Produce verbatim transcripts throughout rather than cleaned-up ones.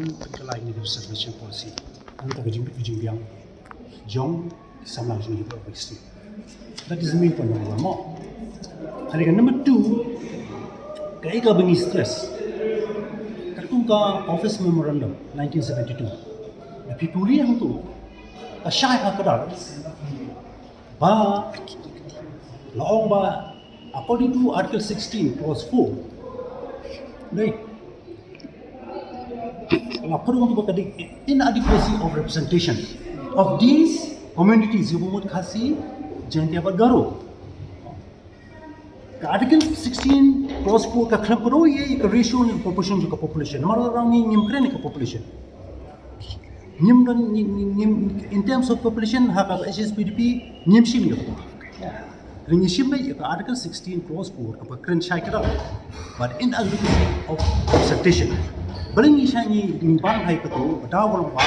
Ka lai ni reservation policy. Ang ka jing ka jing biang jong samla jong kita. That is the main point number one. Mo. Kali ka number two, ka ika bengi stress. Katkum ka office memorandum nineteen seventy-two. The people yang tu ka shai ha kadar ba la ong ba according to Article sixteen clause four. Dei. La put on to the inadequacy of representation of these communities, Yubumut Khasi, Jaintia bad Garo. Ka Article sixteen clause four ka khlem pynroi ïa ka ratio ne proportion jong ka population. Namar la ngi ngim kren ka population. Ngim don ngim, ngim, ngim, in terms of population ha ka H S P D P ngim shim ïa ka. Ring ngi shim ïa ka Article sixteen clause four ka ba kren shai ka dau. But inadequacy of representation. Bali ngi shai ngi ngi ban hai ka tu ba dau ba long ba.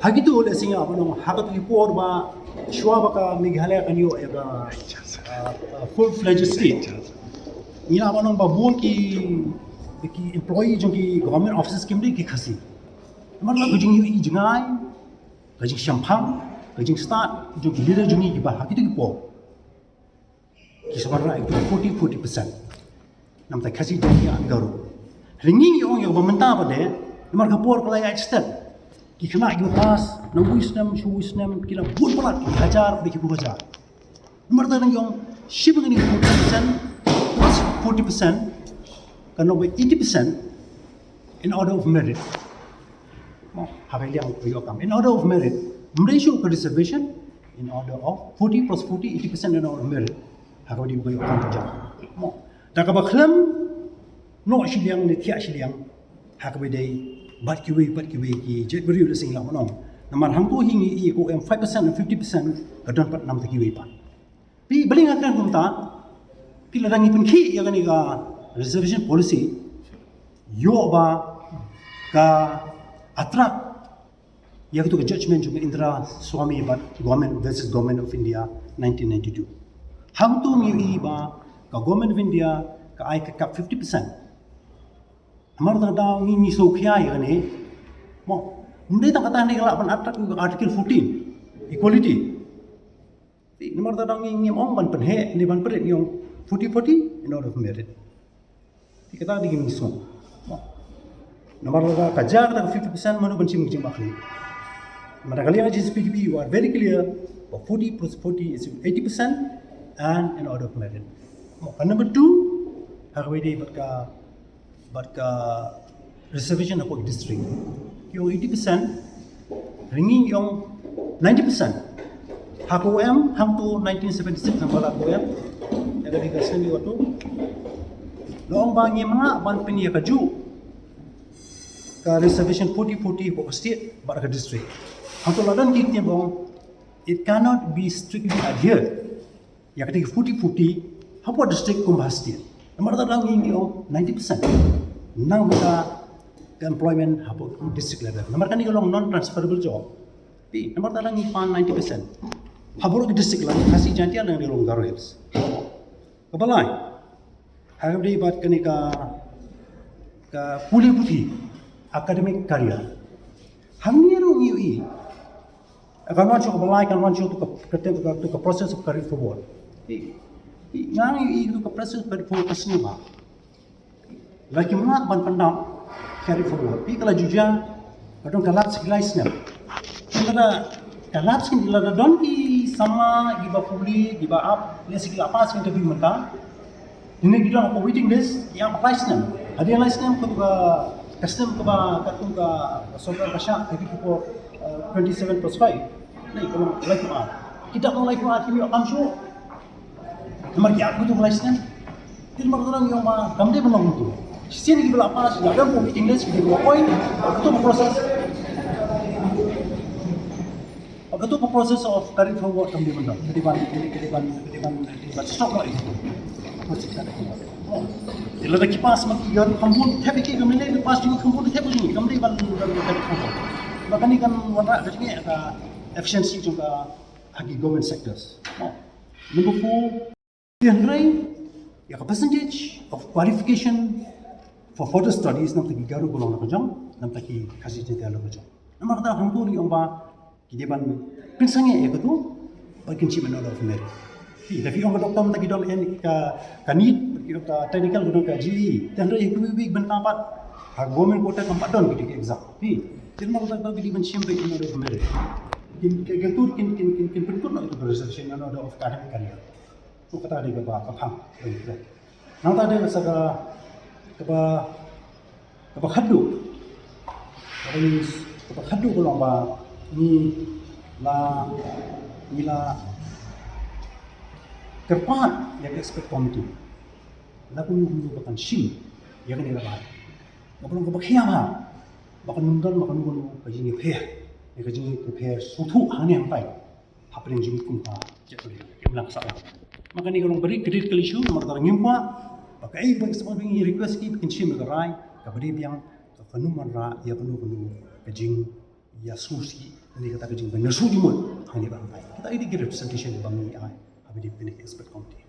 Ha kitu le singa ba long ha ka tu ki por ba shwa ba ka Meghalaya kan ïoh ïa ka uh, uh, full fledged state. Ngi la ba long ba bun ki ki employee jong ki government offices kim dei ki Khasi. Namar la ka jingïohi jngai, ka jingshemphang, ka jingstad jong ki leader jong ngi kiba ha kitu ki por. Ki sa wanrah ïa ki forty, forty percent. Namar ta Khasi Jaintia and Garo. Ring ngi ong ïa ba mynta pat de, namar ka por ka la ïaid stet. Ki khynnah kiba pass, na wei snem sha wei snem, ki la bun palat, ki hajar bad ki phew hajar. Namar ta ngi ong shim ïa kane forty percent plus forty percent, kan long ba eighty percent in order of merit. Mo, ha ka liang ka ïoh kam in order of merit. Ym dei shuh ka reservation, in order of forty plus forty, eighty percent in order of merit. Ha kaba dei ba ka ïoh kam ka jam. Mo, da kaba khlem noh shiliang ne thiah shiliang ha kaba dei bad kiwei bad kiwei ki jaitbynriew, la sing la nong. Namar hangto hi ngi ïohi ko em five percent and fifty percent ka don pat namar kiwei pat. Phi, bali nga kren kumta, phi, lada ngi pynkhih ïa kane ka reservation policy, ïoh ba ka attract ïa katu ka judgment jong ka Indra Swamy bad Government versus Government of India nineteen ninety-two. Hangto ngi ïohi ba ka Government of India ka ai ka cap fifty percent. Namar ta da ngi ngi sngewkhia ïa kane. Mo, ym dei tang kata ne ka lah ban attract ka Article fourteen, equality. Namar ta dang ngi ngim ong ban pynheh ne ban pynrit, ngi ong forty forty in order of merit. Te kata dei ngi sngew. Namar lada ka jia kata ka fifty percent, mano ban shim ka jingbakhlieh. Namar ka liang H S P D P, you are very clear, ba forty plus forty is eighty percent and in order of merit. Ka number two, ha kaba ïadei bad ka bad ka reservation hapoh district. Ki ong eighty percent, ring ngi ong ninety percent. Ha ka U M hangto nineteen seventy-six, namar ha ka U M ïa ka dei ka snem ïa ka tu, la ong ba ngim lah ban pynïa kajuh ka reservation forty forty hapoh ka state bad ka district. Hangto la don ki ktien ba ong it cannot be strictly adhered. Ïa kata ki forty forty hapoh district kumba ha state. Namar ta dang ngi ong ninety percent. Nang baka ka employment hapoh district level. Namar kane ka long non transferable job. Phi, namar ta dang ngi pan ninety percent. Hapoh ka district level, Khasi Jaintia, nang di long Garo Hills. Kaba lai, ha kaba ïadei bad kane ka, ka pule puthi, academic career. Hangne ruh ngi ïohi. Kan wan shuh kaba lai, kan wan shuh tu ka, ka, ka, tu ka process of carry forward. Phi, phi, nga ngi ïohi tu ka process of carry forward ka sniew bha. Lada kim lah ban pyndap carry forward, phi, ka la ju jia, ka don ka lapse ki lai snem. Lada ka lapse ki, lada don ki samla kiba pule, kiba ap, lehse ki la pass ki interview mynta. Ngi ngi don hapoh waiting list ïa ka lai snem. Hadien lai snem ka, ka snem kaba, ka, ka sorkar ka shah, ka ki por, eh, twenty-seven plus five. Ngi ka long lai snem. Kita long lai snem, ki ïoh kam shuh. Namar ki ap kito ka lai snem. Te namar ka dang ïoh ma kam dei ban long tu. Shisien kiba la pass, la don hapoh waiting list, ki dei ban appoint, kito ka process. Ba katu ka process of carry forward kam dei ban dang, ka dei ban, ka dei ban, ka dei ban, ka dei ban stop noh ïa katu. Te lada ki pass ma ki ïa ruh kham bun thep ïa ki, ka mynne ki pass jong ki kham bun thep jong ki, kam dei ban, ban carry forward. Ba kane kan wanrah ka jingeh ka efficiency jong ka ha ki government sectors. Number four, hynrei ïa ka percentage of qualification for further studies, namar ki Garo ki long la ka jong, namar ki Khasi Jaintia la ka jong. Namar kata hangto ngi ong ba ki dei ban pynsangeh ïa katu, ba kin shim an order of merit. Phi, da phi ong ka doctor mynta ki don en ka, ka NEET, ki don ka technical, ki don ka JEE. Te hynrei ïa kiwei kiwei ki bynta pat ha government quota kam pat don kita ki exam. Phi, te namar kata ki dei ban shim beit an order of merit. Kin, kin, kin, kin, kin, kin pynkut noh ïa ka reservation an order of academic career. To kata dei kaba, ka phang. Nangta dei sa ka, kaba, kaba khadduh. Kaba ngi, kaba khadduh ka long ba ngi la, ngi la kyrpad ïa ka expert committee. La kumno kumno ba kan shim ïa kane ka rai. Kaba long kaba khia ba, ba kan ym don, ba kan ym don ka jingïapher. Ïa ka jingïapher sngewthuh hangne hangtai. Hapdeng jingmut kum ka jingmut ka imlang sahlang. Namar kane ka long ba rit, ka rit ka issue, namar kata ngim kwah ba kaei ba ka sdang, ba ngi request ki ba kin shim ïa ka rai kaba dei biang, ka kynmaw wanrah ïa kano kano ka jingïasngewsih ne kata ka jingpynïasoh jingmut hangne ba hangtai. Kita i dei ki representation ba ngi ai ha ba dei kane ka expert committee.